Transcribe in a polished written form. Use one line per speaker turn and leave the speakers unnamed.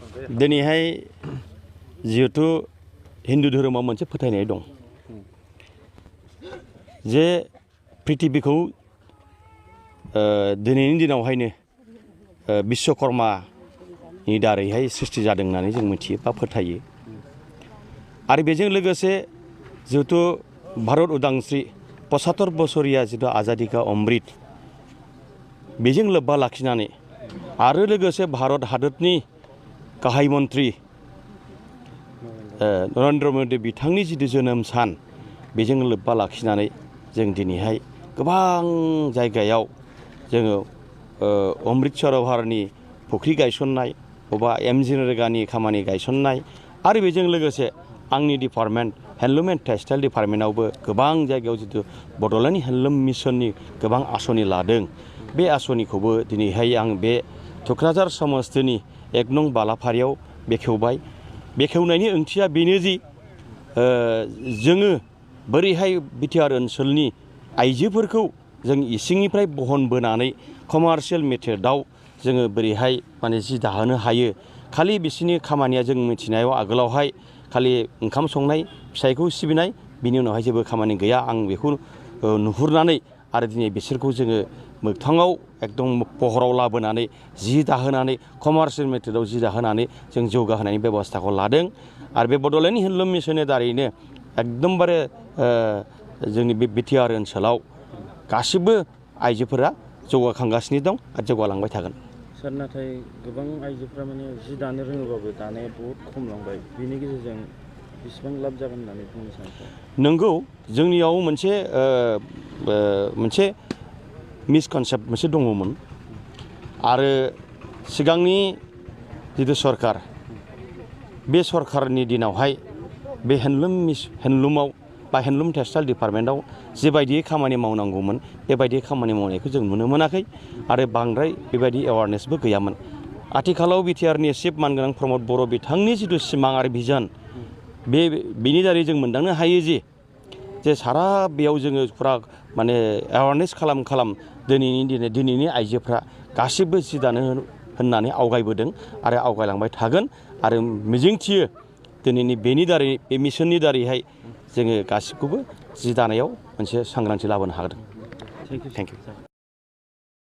दिनैहाय जिहेतु हिन्दु धोरोमाव मोनसे फोथायनाय दं जे पृथिबीखौ दिनैनि दिनावहायनो बिश्वकर्मानि दारैहाय सृष्टि जादों होननानै जों मिथियो बा फोथायो आरो बेजों लोगोसे जिहेतु भारत उदांस्रि 75 बोसोरिया जितु आजादी का अमृत बेजों लोब्बा लाखिनानै आरो लोगोसे भारत हादरनि गाहाय मन्त्रि नरेन्द्र मोदी बिथांनि जितु जोनोम सान बेजों लोब्बा लाखिनानै जों दिनैहाय गोबां जायगायाव जोङो अमृत सरोवरनि फुख्रि गायसननाय बबा एमजि नरेगानि खामानि गायसननाय आरो बेजों लोगोसे आंनि डिपार्टमेन्ट हेन्डलुम एन्ड टेक्सटाइल डिपार्टमेन्टआवबो गोबां जायगायाव जितु बड'लेण्ड हेन्डलुम मिशननि गोबां आस'नि लादों बे आस'निखौबो दिनैहाय आं बे थुक्राझार समस्तिनि 1 नं बालाफारियाव बेखेवबाय बेखेवनायनि ओंथिया बेनो जि जोङो बोरैहाय बिटिआर ओनसोलनि आइजोफोरखौ जों इसिंनिफ्राय बहन बोनानै कमार्शियेल मेथडआव जोङो बोरैहाय माने जि दाहोनो हायो खालि बिसिनि खामानिया जों मिथिनायाव आगोलावहाय खालि ओंखाम संनाय फिसायखौ सिबिनाय बिनि उनावहाय जेबो खामानि गैया आं बेखौ नुहुरनानै आरो दिनै बिसोरखौ जोङो मोगथाङाव एकदम पहराव लाबोनानै जि दाहोनानै कमार्शियेल मेथडआव जि दाहोनानै जों जौगाहोनायनि बेबस्थाखौ लादों आरो बे बड'लेण्ड हेन्डलुम मिशननि दारैनो एकदमबारे जोंनि बे बिटिआर ओनसोलाव गासिबो आइजोफोरा जौगाखांगासिनो दं आरो जौगालांबाय थागोन।
सार नाथाय गोबां आइजोफोरा माने जि दानो रोङोबाबो दानाया बहुत खमलांबाय बिनि गेजेरजों बेसेबां लाब जागोन होननानै बुंनो सानो?
नंगौ जोंनियाव मोनसे मिसकनसेप्ट मोनसे दङमोन आरो सिगांनि जितु सरकार बे सरकारनि दिनावहाय बे हेन्डलुमाव बा हेन्डलुम टेक्सटाइल डिपार्टमेन्टआव जेबायदि खामानि मावनांगौमोन बेबायदि खामानि मावनायखौ जों नुनो मोनाखै आरो बांद्राय बेबायदि एवारनेसबो गैयामोन। आथिखालाव बिटिआरनि चिफ मानगोनां प्रमद बर' बिथांनि जितु सिमां आरो भिजन बेनि दारै जों मोनदांनो हायो जे सारा बेयाव जोङो फुरा माने एवारनेस खालाम दिनैनि आइजोफ्रा गासिबो जि दानो होननानै आवगायबोदों आरो आवगायलांबाय थागोन आरो मिजिंथियो दिनैनि बेनि दारै बे मिशननि दारैहाय जोङो गासिबखौबो जि दानायाव मोनसे सांग्रांथि लाबोनो हादों।
Thank you.